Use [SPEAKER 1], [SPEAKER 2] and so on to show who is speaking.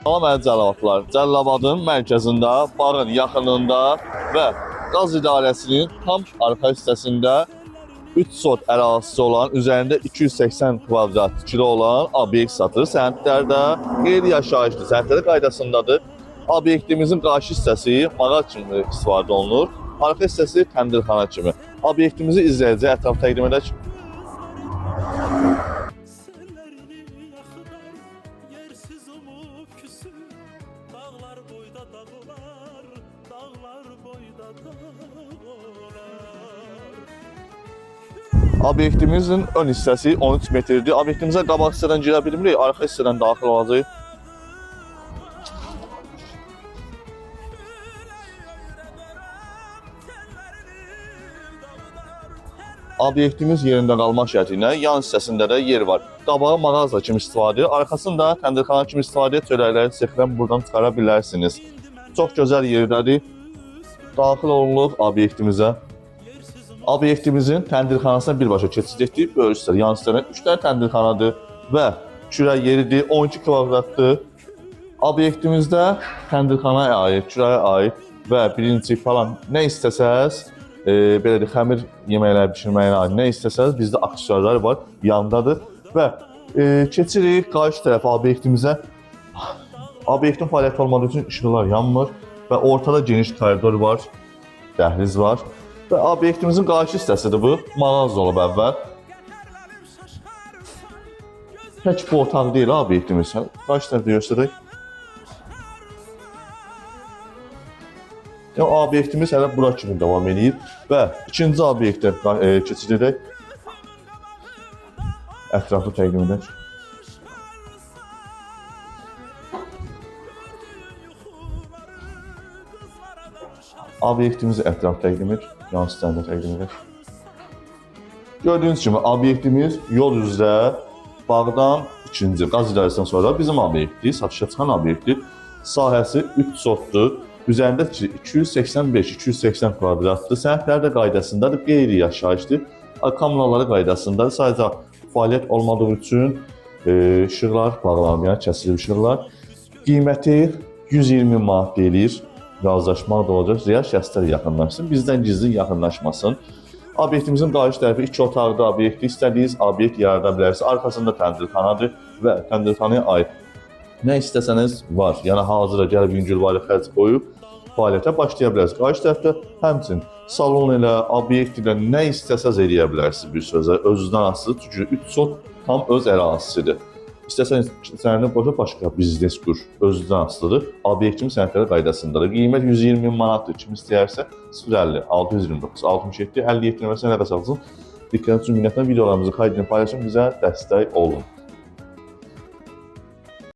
[SPEAKER 1] Salam əziz Cəlilabadlılar. Cəlilabadın mərkəzində, bağın yaxınlığında və qaz idarəsinin tam arxa hissəsində 3 sot ərazisi olan, üzərində 280 kvadrat tikili olan obyekt satılır. Sənədlər də qeyri-yaşayışlı, sənədləri qaydasındadır. Obyektimizin qarşı hissəsi mağaz kimi istifadə olunur. Arxa hissəsi təndirxana kimi. Obyektimizi izləyicə ətraf təqdim edək.
[SPEAKER 2] Sellerini yakılar, yersiz umup küsür. Dağlar boyda dağlar, dağlar boyda dağlar.
[SPEAKER 1] Obyektimizin ön hissəsi 13 metrdir. Obyektimizə qabaq hissədən girə bilmirik, arxa hissədən daxil olacağıq. Obyektimiz yerində qalmaq şərti ilə yan hissəsində də yer var. Qabağı mağaza kimi istifadə edir, arxasında təndirxana kimi istifadə edir. Çörəkləri sexdən buradan çıxara bilərsiniz. Çox gözəl yerdədir. Daxil olunluq obyektimizə. Obyektimizin təndirxanasına birbaşa keçid etdik. Böyük hissə, yan hissədən 3 dənə təndirxanadır və kürə yeridir, 12 kvadratdır. Obyektimizdə təndirxanaya aid, kürəyə aid və birinci falan nə istəsəz, belə deyək, xəmir yeməkləri bişirməyə aid nə istəsəz bizdə aksesuarlar var, yandadır və keçirik qarşı tərəfə obyektimizə. Obyektin fəaliyyəti olmadığı üçün işıqlar yanmır və ortada geniş koridor var, dəhliz var və obyektimizin qarşı hissəsidir bu. Mağaza olub əvvəl. Tək bu otaq deyil obyektimiz. Qarşı tərəfdə göstərək. Yəni, obyektimiz hələ bura kimi davam eləyir və ikinci obyektə keçid edək. Ətraflı təqdim edək. Obyektimizi ətraf təqdim et, yan hissəni də təqdim edək. Gördüyünüz kimi obyektimiz yol üzrə bağdan ikinci qaz idarəsindən sonra bizim obyektdir, satışa çıxan obyektdir. Sahəsi 3 sotdur. Üzərində 285-280 kvadratdır. Sənədlər də qaydasındadır, qeyri-yaşayışdır. Kommunalları qaydasındadır. Sadəcə fəaliyyət olmadığı üçün işıqlar bağlanıb, yəni kəsilib işıqlar. Qiyməti 120 manat deyilir. Razılaşmaq da olacaq. Real şəxslər yaxınlaşsın, bizdən gizli yaxınlaşmasın. Obyektimizin qarşı tərəfi iki otaqlı obyektdir. İstədiyiniz obyekt yarada bilərsiniz. Arxasında təndirxanadır və təndirxanaya aid nə istəsəniz var. Yəni hazıra gəlib yüngülvari xərc qoyub fəaliyyətə başlaya bilərsiniz. Qarşı tərəfdə həmçinin salon ilə, obyekt ilə nə istəsəz eləyə bilərsiniz bir sözlə. Özünüzdən asılıdır. Çünki 3 sot tam öz ərazisidir. İstəsəniz sənədini qoşub başqa biznes qur. Özünüzdən asılıdır. Obyektin sənədləri qaydasındadır. Qiymət 120 manatdır. Kim istəyərsə 050 629 67 57 nömrəsinə əlaqə saxlasın. Diqqətiniz üçün minnətdaram. Videolarımızı kaydedin, paylaşın, bizə dəstək olun.